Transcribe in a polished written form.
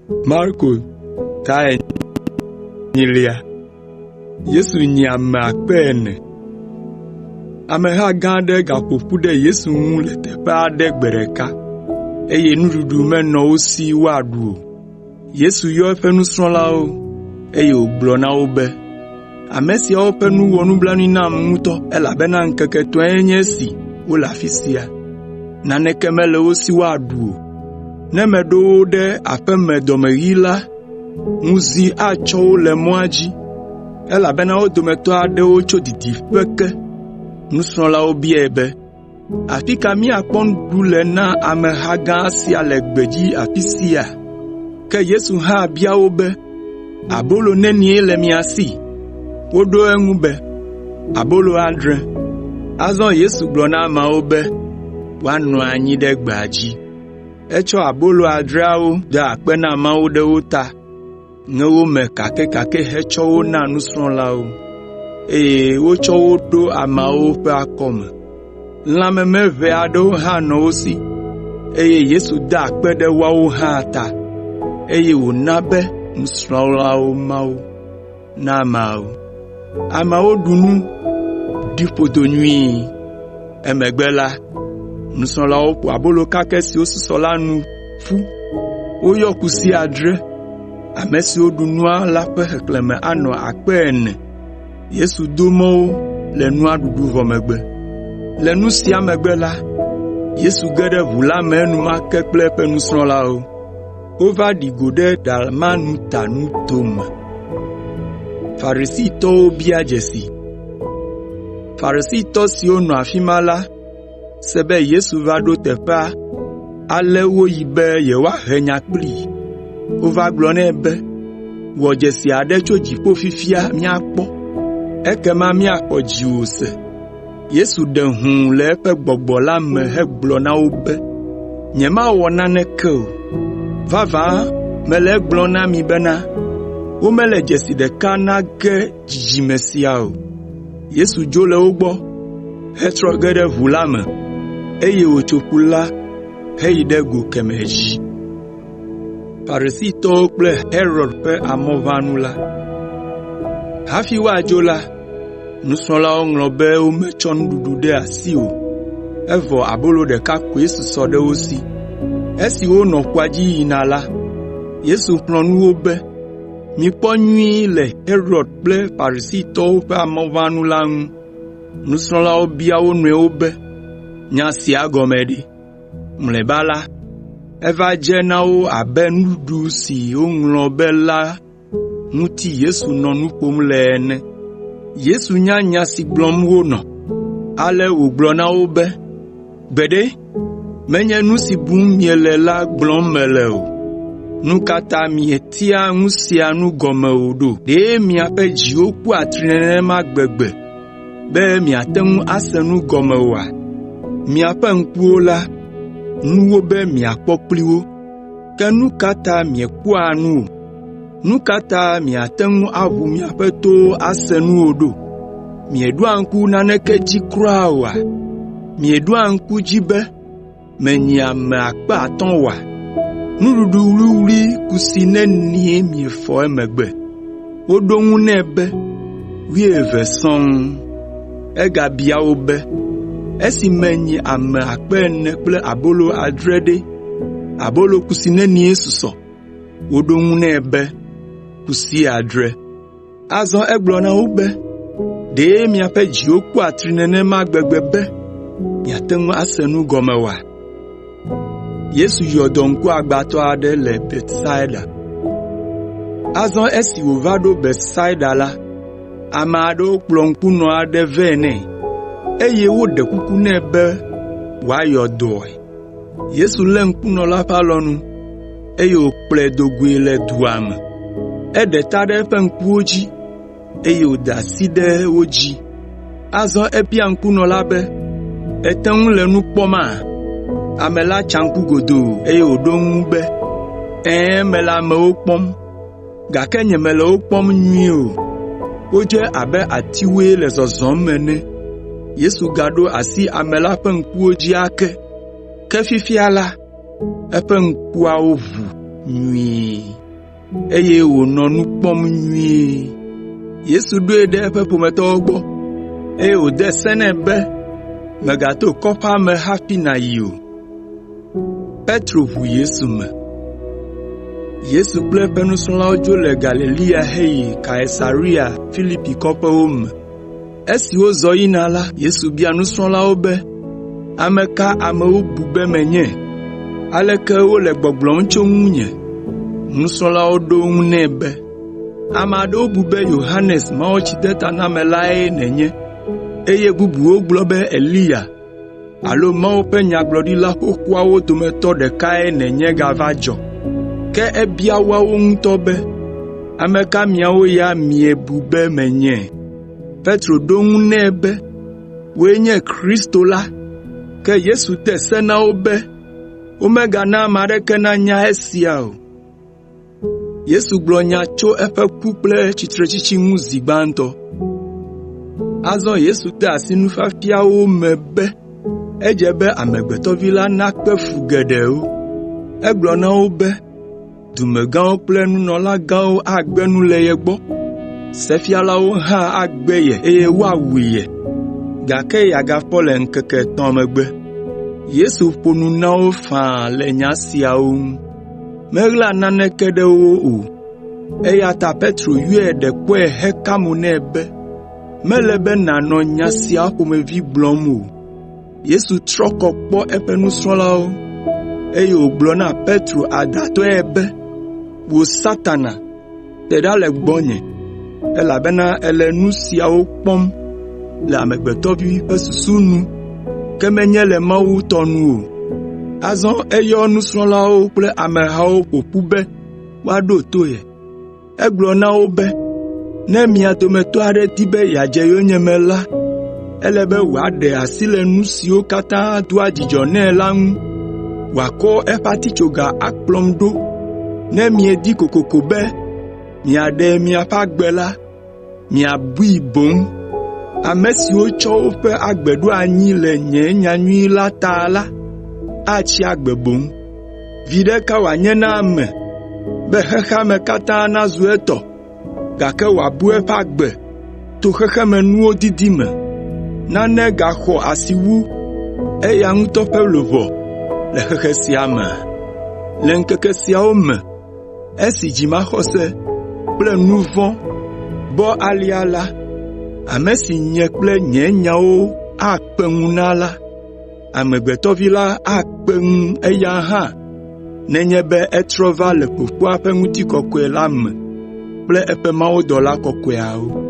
Marko ta enyilia. Yesu nyi ame akpe ene. Ameha gã aɖe gaƒo ƒu ɖe Yesu ŋu le teƒe aɖe gbe ɖeka, eye nuɖuɖu menɔ wo si woaɖu o. Yesu yɔ eƒe nusrɔ̃lawo, eye wògblɔ na wo be, “Ame siawo ƒe nu wɔ nublanui nam ŋutɔ, elabena ŋkeke etɔ̃e nye esi wole afi sia, naneke mele wo si woaɖu o. Ne meɖo wo ɖe aƒe me dɔmeɣii la, ŋuzi atsɔ wo le mɔa dzi, elabena wo dometɔ aɖewo tso didiƒe ke.” Nusrɔ̃lawo biae be, “Afi ka míakpɔ nuɖuɖu le na ameha gã sia le gbedzi afi sia?” Ke Yesu hã bia wo be, “Abolo nenie le mia si?” Woɖo eŋu be, “Abolo adre.” Azɔ Yesu gblɔ na ameawo be woanɔ anyi ɖe gbea dzi. Etsɔ abolo adreawo da akpe na Mawu ɖe wo ta, ŋe wo me kakɛkakɛ hetsɔ wo na nusrɔ̃lawo, eye wotsɔ wo ɖo ameawo ƒe akɔme. Lã meme ʋɛ aɖewo hã nɔ wo si, eye Yesu da akpe ɖe woawo hã ta, eye wòna be nusrɔ̃lawo ma wo na ameawo. Ameawo ɖu nu, ɖi ƒodo nyuie. Emegbe la, nusrɔ̃lawo ƒo abolo kakɛ siwo susɔ la nu ƒu. Woyɔ kusi adre. Ame siwo ɖu nua la ƒe xexlẽme anɔ akpe ene. Yesu do mɔ wo le nua ɖuɖu vɔ megbe. Le nu sia megbe la, Yesu ge ɖe ʋu la me enumake kple eƒe nusrɔ̃lawo. Wova ɖi go ɖe Dalmanuta nuto me. Farisitɔ siwo nɔ afi ma la se be Yesu va ɖo teƒea ale woyi be yewoahe nya kplii. Wova gblɔ nɛ be, “Wɔ dzesi aɖe tso dziƒo fifia míakpɔ, ekema míaxɔ dziwò se.” Yesu ɖe hũu le eƒe gbɔgbɔ la me hegblɔ na wo be, “Nyemawɔ naneke o. Vavã mele egblɔm na mi bena, womele dzesi ɖeka na ge dzidzime sia o.” Yesu dzo le wo gbɔ hetrɔ ge ɖe ʋu la me, eye wòtso ƒu la heyi ɖe go kemɛ dzi. Hafi woadzo la, nusrɔ̃lawo ŋlɔ be wometsɔ nuɖuɖu ɖe asi o, evɔ abolo ɖeka koe susɔ ɖe wo si. Esi wonɔ ƒua dzi yina la, Yesu xlɔ̃ nu wo be, “Mikpɔ nyuie le Herod kple Farisitɔwo ƒe amɔʋãnu la ŋu.” Nusrɔ̃lawo bia wo nɔewo be, “Nya sia gɔme ɖe?” Mlɔeba la, eva dze na wo abe nuɖuɖu si woŋlɔ be la ŋuti Yesu nɔ nu ƒom le ene. Yesu nya nya si gblɔm wonɔ, ale wògblɔ na wo be, “Gbeɖe, menye nu si bum miele la gblɔm mele o. Nu ka ta mietia nu sia nu gɔme o ɖo? Ɖe miaƒe dziwo ku atri nenema gbegbe be miate ŋu ase nu gɔme oa? Miaƒe ŋkuwo la, nu wobe miakpɔ kpli wo, ke nu ka ta miekpɔa nu o? Nu ka ta miate ŋu aʋu miaƒe towo ase nu o ɖo? Mieɖoa ŋku naneke dzi kura oa? Mieɖoa ŋku edzi be menyi ame akpe atɔ̃ oa? Nuɖuɖu wuwlui kusi nenie miefɔ emegbe?” Woɖo eŋu nɛ be, “Wuieve sɔŋ.” Egabia wo be, “Esi menyi ame akpe ene kple abolo adre ɖe, abolo kusi nenie susɔ?” Woɖo eŋu nɛ be, “Kusi adre.” Azɔ egblɔ na wo be, “Ɖe miaƒe dziwo ku atri nenema gbegbe be miate ŋu ase nu gɔme oa?” Azɔ esi wòva ɖo Betsaida la, ame aɖewo kplɔ ŋkunɔ aɖe vɛ nɛ, eye woɖe kuku nɛ be wòayɔ dɔe. Yesu lé ŋkunɔ la ƒe alɔnu, eye wòkplɔe do goe le dua me. Eɖe ta ɖe eƒe ŋkuwo dzi, eye wòda asi ɖe wo dzi. Azɔ ebia ŋkunɔ la be, “Ète ŋu le nu kpɔma?” Ame la tsa ŋku godoo, eye wòɖo eŋu be, “Ɛ̃, mele amewo kpɔm, gake nyemele wo kpɔm nyuie o. Wodze abe atiwoe le zɔzɔm ene.” Yesu gaɖo asi ame la ƒe ŋkuwo dzi ake, ke fifia la, eƒe ŋkuawo ʋu nyuie, eye wònɔ nu kpɔm nyuie. Yesu ɖoe ɖe eƒe ƒometɔwo gbɔ, eye wòde se nɛ be mègato kɔƒea me hafi nàyi o. Yesu kple eƒe nusrɔ̃lawo dzo le Galilea heyi Kaesarea Filipi kɔƒewo me. Esi wozɔ yina la, Yesu bia nusrɔ̃lawo be, “Ame ka amewo bu be menye? Aleke wole gbɔgblɔm tso ŋunye?” Nusrɔ̃lawo ɖo eŋu nɛ be, “Ame aɖewo bu be Yohanes Mawutsidetanamelae nènye, eye bubuwo gblɔ be Eliya alo Mawu ƒe nyagblɔɖila xoxoawo dometɔ ɖekae nènye gava dzɔ.” Ke ebia woawo ŋutɔ be, “Ame ka miawo ya miebu be menye?” Petro ɖo eŋu nɛ be, “Wòe nye Kristo la.” Ke Yesu de se na wo be womegana ame aɖeke nanya esia o. Azɔ Yesu de asi nufiafia wo me be edze be Amegbetɔ Vi la nakpe fu geɖewo. Egblɔ na wo be, “Dumegãwo kple nunɔlagãwo agbe nu le ye gbɔ, sefialawo hã agbe ye eye woawu ye, gake yeagafɔ le ŋkeke etɔ̃ megbe.” Yesu ƒo nu na wo faa le nya siawo ŋu. Meɣla naneke ɖe wo o, eya ta Petro yɔe ɖe kpɔe heka mo nɛ be, “Mele be nànɔ nya sia ƒomevi gblɔm o.” Yesu trɔ kɔ kpɔ eƒe nusrɔ̃lawo, eye wògblɔ na Petro adãtɔe be, “Wò Satana, te ɖa le gbɔnye, elabena èle nu siawo kpɔm le amegbetɔvi ƒe susu nu, ke menye le Mawu tɔ nu o.” Azɔ eyɔ nusrɔ̃lawo kple amehawo ƒo ƒu be woaɖo to ye. Egblɔ na wo be, “Ne mia dometɔ aɖe di be yeadze yonyeme la, ele be wòaɖe asi le nu siwo katã doa dzidzɔ nɛ la ŋu, wòakɔ eƒe atitsoga akplɔm ɖo. Ne miedi kokoko be miaɖe miaƒe agbe la, miabui boŋ. Ame siwo tsɔ woƒe agbe ɖo anyi le nye nyanyui la ta la, atsi agbe boŋ. Viɖe ka wòanye na ame be xexea me katã nazu etɔ, gake wòabu eƒe agbe to xexemenuwo didi me? Nane gaxɔ asi wu eya ŋutɔ ƒe luʋɔ le xexe sia mea? Le ŋkeke siawo me esi dzimaxɔse kple nu vɔ̃ bɔ alea la, ame si nye kple nye nyawo akpe ŋu na la, Amegbetɔ Vi la akpe ŋu eya hã nenye be etrɔ va le Fofoa ƒe ŋutikɔkɔe la me kple eƒe mawudɔla kɔkɔeawo.”